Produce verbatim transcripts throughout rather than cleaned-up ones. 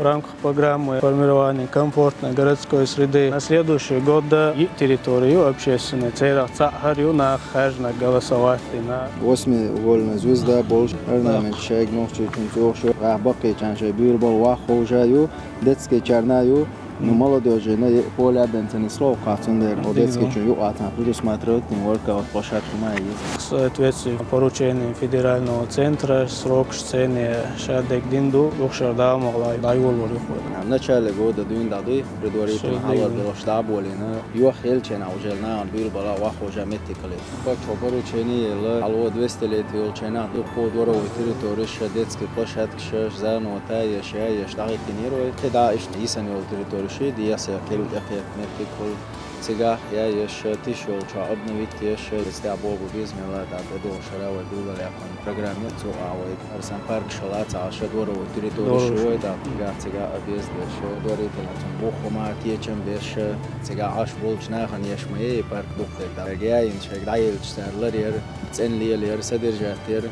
В рамках программы формирования комфортной городской среды на следующий год йиъ территори ю общественный, церах цаӀ хӀара ю наха хаьржинарг голосовать дина. Восьми вольная звезда болуш орнамент шайга нохчий чун цӀохуш ю. Ахь баккхийчарна шайн буьйр бала вахховжа ю, детский чарна ю. Ну, молодёжина е поле бен ца нисло, кхацун дер, о, детский чун юкъа цхьана предусматривать дин воркаут площадка ма йиза. В соответствии с поручением федерального центра, срок цене ша дегдин ду, юхшар дамагӀлай дӀайолур юхур. Начале года дуьйна дӀадуй, предварительно хьалар белош дӀаболина, юха елчена уже нагӀан буьйр бала вахховжа меттиг хилира. Кхочо поручение елла, хьалво двести лет йолчу хенахь дуккха дворовой территориш, детский площадкаш, заново тайеш, яеш дӀахӀиттинера вай. КхидӀа иштта йисана йолу территориш, дехьа кхел тӀекхетта меттиг хуьлу. Цигахь яеш, тиша йолчохь обновить еш, эцтехь боху беза мелла, тӀаккха тӀедогӀу шара вай дуллал яьккхина программа ю, цу а вай. Хьарсан парк шала ца Ӏаш, дворовой территориш ю вай, тӀаккха цигахь объезд деш, дворитель цунна буххума, кечам беш, цигахь Ӏаш болчу нахана еш ма е, и парк дукха дерг. Яйна шайга дӀаелча цара ларъяра, цӀена лелаяра, содержать яра.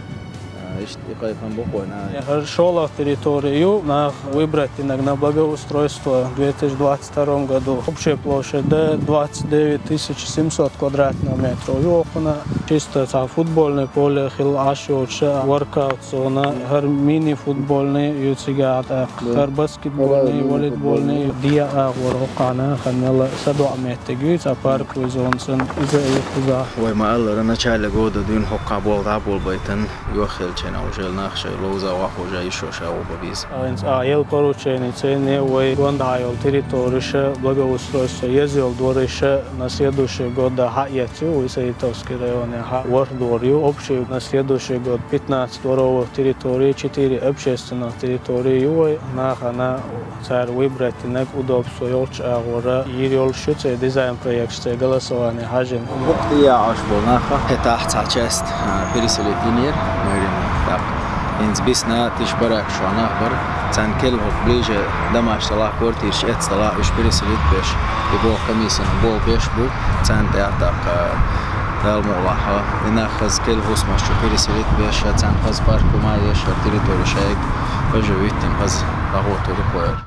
А, иштта и кхайкхам бу кхойна. ХӀара шолгӀа территори ю, нах выбрать динарг на благоустройство две тысячи двадцать втором году. Общая площадь двадцать девять тысяч семьсот квадратных метров ю окхуна. Чисто цхьа футбольный поле хилла Ӏаш йоцуш, воркаут зона, хӀара мини-футбольный ю цигахь, тӀаккха хӀара баскетбольный, волейбольный, дӀа агӀор хӀокхана хан мелла садоӀа меттиг ю, цхьа парковый зона санна, иза а ю кхузахь. Вай ма-аллара, начале года дуьйна хӀокхахь болу дӀаболабайтан, юххелчина уже нах шайн ловза ваххужа йиш йолуш агӀо бан беза. ХӀинца а елла поручени цене вай гонда йолу территориша, благоустройство еза йолу двориша на следующий года хьаэцна ю, вай Саитовский районе хьа ворхӀ дора ю, общий на следующий год пятнадцать дворовых территорий, четыре общественных территории ю вай, нахана цара выбрать динарг удобство йолчу агӀора йийр йолуш ю церан дизайн-проекташ, церан голосование хьажийна. Букъ тӀе яӀаш болу нах, хӀетахь цхьа часть, а, переселить йинера мэрина тӀаккха. ХӀинца бисна тиша баракаш чохь нах бара, царна керла хӀокху ближе домаш делахь, квартираш эцна делахь, уьш переселить беш, и боху комиссина болу беш бу, царна тӀехь тӀаккха, Дала мукъалахь, и нах хаза керла хӀусамаш чу переселить беш, царна хаза парк хӀума еш, хӀара территори шайга хаза виттина хаза дӀагӀо туьлу кхойра.